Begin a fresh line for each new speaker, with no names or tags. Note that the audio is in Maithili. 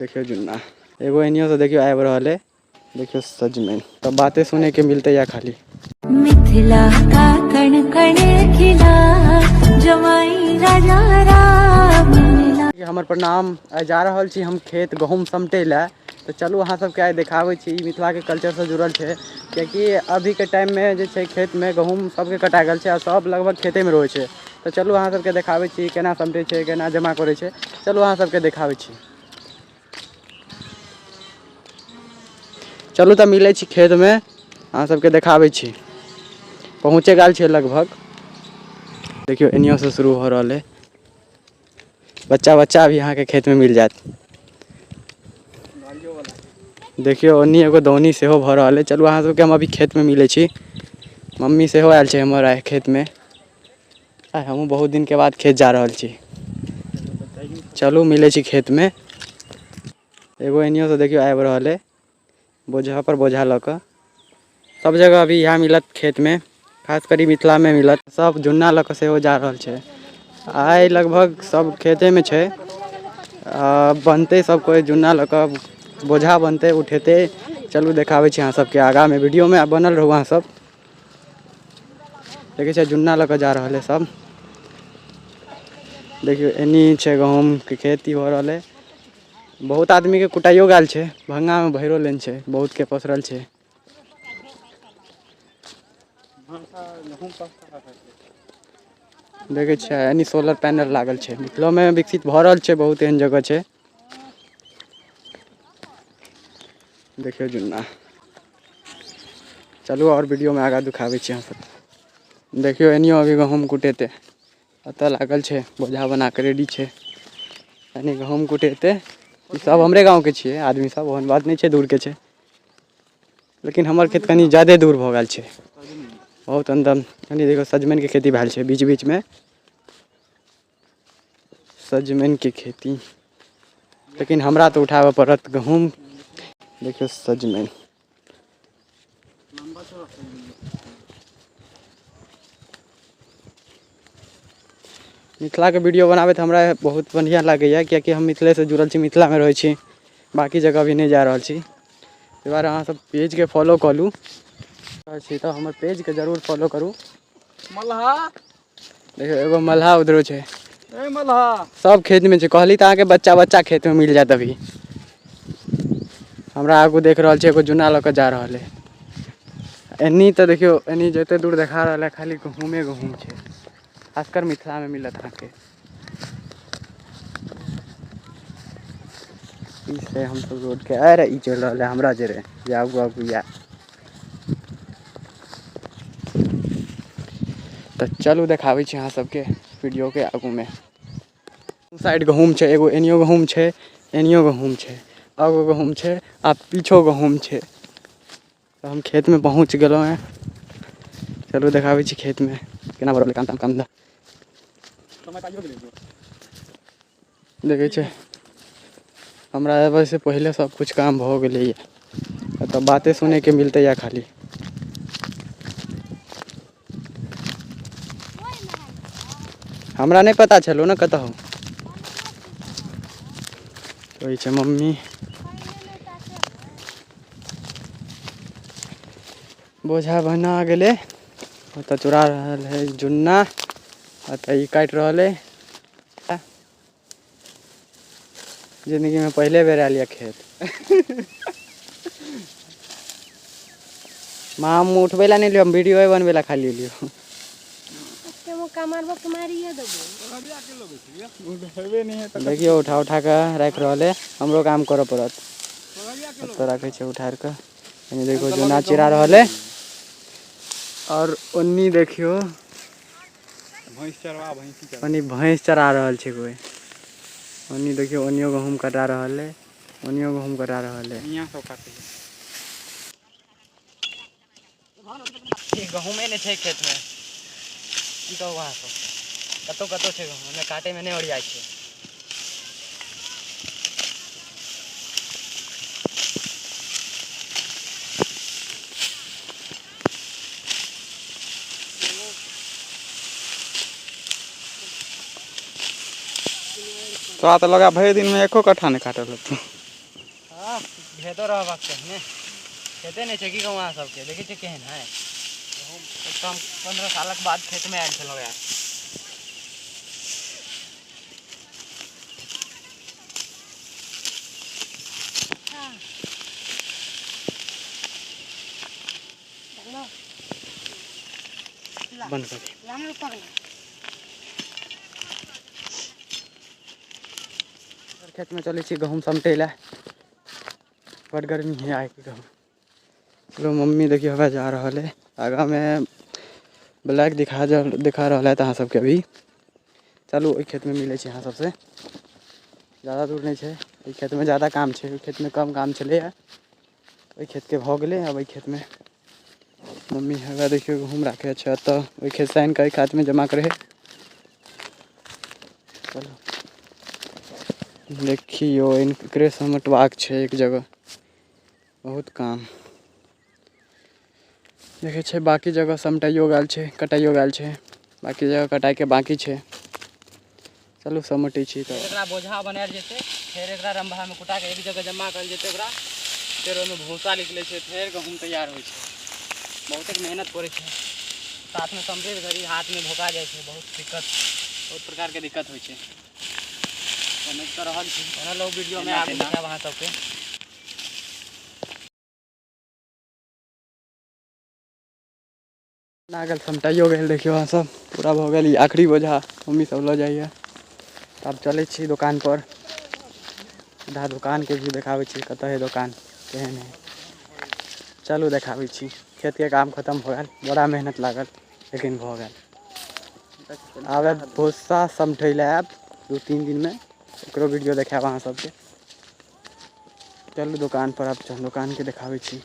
देखियौ जुन्ना एगो एनियो से देखियौ आबि रहल है। देखियौ सजमनि तऽ बाते सुने के मिलते या खाली।
मिथिला का कण कण खिला जमाई राजा राम मिला।
हमर प्रणाम। आइ जा रहल छी हम खेत गहूँम समटै लए, तऽ चलू अहाँ सबके आइ देखाबै छी। ई मिथिलाके कल्चरसँ जुड़ल छै, कियाकि अभीके टाइममे जे छै खेतमे गहूँम सबके कटा गेल छै आ सब लगभग खेतेमे रहै छै। तऽ चलू अहाँ सबके देखाबै छी केना समटै छै, केना जमा करै छै। चलू अहाँ सबके देखाबै छी। चलू तऽ मिलै छी खेतमे, अहाँ सबके देखाबै छी। पहुँचे गेल छियै लगभग। देखियौ एनियोसँ शुरू भऽ रहल है। बच्चा बच्चा भी अहाँके खेतमे मिल जायत। देखियौ ओन्नी एगो दौनी सेहो भऽ रहल है। चलू अहाँ सबके हम अभी खेतमे मिलै छी। मम्मी सेहो आयल छै हमर आइ खेतमे। आइ हमहूँ बहुत दिनके बाद खेत जा रहल छी। चलू मिलै छी खेतमे। एगो एनियोसँ देखियौ आबि रहल है बोझा पर बोझा लऽ कऽ। सब जगह अभी इएह मिलत खेतमे, खास करी मिथिलामे मिलत। सब जुन्ना लऽ कऽ सेहो जा रहल छै। आइ लगभग सब खेतेमे छै। बनतै सब कोइ जुन्ना लऽ कऽ, बोझा बनतै, उठेतै। चलू देखाबै छी अहाँ सबके आगाँमे वीडियोमे, बनल रहू अहाँ सब। देखै छियै जुन्ना लऽ कऽ जा रहल है सब। देखियौ एनी छै गहूँमके खेती भऽ रहल है। बहुत आदमीके कुटाइयो गेल छै, भंगामे भरियो लेने छै, बहुतके पसरल छै। देखै छियै एनी सोलर पैनल लागल छै। मिथिलोमे विकसित भऽ रहल छै, बहुत एहन जगह छै। देखियौ जुन्ना। चलू आओर वीडियोमे आगाँ देखाबै छी अहाँ सब। देखियौ एनियो अभी गहूँम कुटेतै। एतऽ लागल छै बोझा बना कऽ रेडी छै, यानी गहूँम कुटेतै। ई सब हमरे गाँवके छियै आदमी सब, ओहन बात नहि छै दूरके छै, लेकिन हमर खेत कनि जादे दूर भऽ गेल छै, बहुत अन्दर। कनि देखियौ सजमनिके खेती भेल छै बीच बीचमे, सजमनिके खेती। लेकिन हमरा तऽ उठाबऽ पड़त गहूँम। देखियौ सजमनि। मिथिलाके वीडियो बनाबैत हमरा बहुत बढ़िआँ लागैए, कियाकि हम मिथिलेसँ जुड़ल छी, मिथिलामे रहै छी, बाँकी जगह भी नहि जा रहल छी। ताहि दुआरे अहाँ सब पेजके फॉलो कऽ लू छी तऽ हमर पेजके जरूर फॉलो करू।
मलहा
देखियौ एगो मलहा उधरो छै।
ए मलहा
सब खेतमे छै। कहली तऽ अहाँके बच्चा बच्चा खेतमे मिल जायत। अभी हमरा आगू देख रहल छै एगो जुन्ना लऽ कऽ जा रहल है। एनी तऽ देखियौ एनी जते दूर देखा रहल है खाली गहूँमे गहूँम छै। खासकर मिथिलामे मिलत अहाँके। ई से हमसब रोडके अरे ई चलि रहल है हमरा जरे जे आगू आगू या। तऽ चलू देखाबै छी अहाँ सबके वीडियोके आगूमे। साइड गहूँम छै, एगो एनियो गहूँम छै, एनियो गहूँम छै, आगू गहूँम छै आ पीछो गहूँम छै। तऽ हम खेतमे पहुँच गेलहुँ हेँ। चलू देखाबै छी खेतमे केना भऽ रहल काम ताम काम धन्धा। देखै छै हमरा अबै से पहिले सब कुछ काम भऽ गेलैए। एतऽ बाते सुनैके मिलतै या खाली। हमरा नहि पता छलौ ने कतऽ हौ। ओहि छै मम्मी बोझा बना गेलै। ओतऽ चोरा रहल है जुन्ना, ओतऽ ई काटि रहल है। जिन्दगीमे पहिले बेर आयल यऽ खेत। माँ हम उठबै लए नहि लियौ, हम वीडियो बनबै लए खाली लियौ। देखियौ उठा उठा कऽ राखि रहल है। हमरो काम करऽ पड़त। ओतऽ राखै छै उठा कऽ। एने देखियौ जुन्ना चिरा रहल है। और ओन्नी देखियौ
भैंस चरवा, भैंसी चरवा।
ओन्नी भैंस चरा रहल छै कोइ। ओन्नी देखियौ ओनियो गहूँम कटा रहल है, ओनियो गहूँम कटा रहल है।
मियाँ सब काटै है।
गहूँमे नहि छै खेतमे, की कहू अहाँ सब। कतौ कतौ छै गहूँम, ओन्ने काटैमे नहि ओरियाइ छै।
तोरा तऽ लगा भरि दिनमे एको कट्ठा नहि काटल हेतौ।
खेतो रहबाक चाही ने। खेते नहि छै की कहूँ अहाँ सबके। देखै छियै केहन है गहूँम। एक तऽ हम 15 सालक बाद खेतमे आयल छलहुँ यार। बंद कर। खेतमे चलै छी गहूँम समटै लए। बड गर्मी है आइ की कहूँ। चलो मम्मी देखियो हवा जा रहल है। आगामे ब्लैक दिखा रहल है अहाँ सबके अभी। चलू ओहि खेतमे मिलै छी अहाँ सबसे। ज़्यादा दूर नहि छै। एहि खेतमे ज़्यादा काम छै, ओहि खेतमे कम काम छलैए। ओहि खेतके भऽ गेलै। आब एहि खेतमे मम्मी हवा देखियौ गहूँम राखै छै एतऽ। ओहि खेत से आनि कऽ एहि खेतमे जमा करै है। चलू देखियौ एकरे समेटबाक छै एक जगह। बहुत काम देखै छै। बाकी जगह समटाइयो गेल छै, कटाइयो गेल छै। बाकी जगह कटाइके बाकी छै। चलू समेटै छी तऽ
एकरा बोझा बनायल जेतै, फेर एकरा रम्भामे कुटाके एक जगह जमा करल जेतै ओकरा। फेर ओहिमे भूसा निकलै छै, फेर गहूँम तैयार होइ छै। बहुते मेहनत पड़ै छै। साथमे समटैत घड़ी हाथमे भोका जाइ छै। बहुत दिक्कत, बहुत प्रकारके दिक्कत होइ छै। समझ तऽ रहल छी। बनल रहू वीडियोमे, आगू देखायब अहाँ सबके।
लागल समटाइयो गेल। देखियौ अहाँ सब पूरा भऽ गेल। ई आखिरी बोझा मम्मी सब लऽ जाइए। तऽ आब चलै छी दोकानपर। आधा दोकानके भी देखाबै छी, कतऽ है दोकान, केहन है। चलू देखाबै छी। खेतके काम खतम भऽ गेल। बड़ा मेहनत लागल लेकिन भऽ गेल। आब भूसा समटै लए आयब 2-3 दिनमे। ओकरो वीडियो देखायब अहाँ सबके। चलू दोकानपर। आब दोकानके देखाबै छी।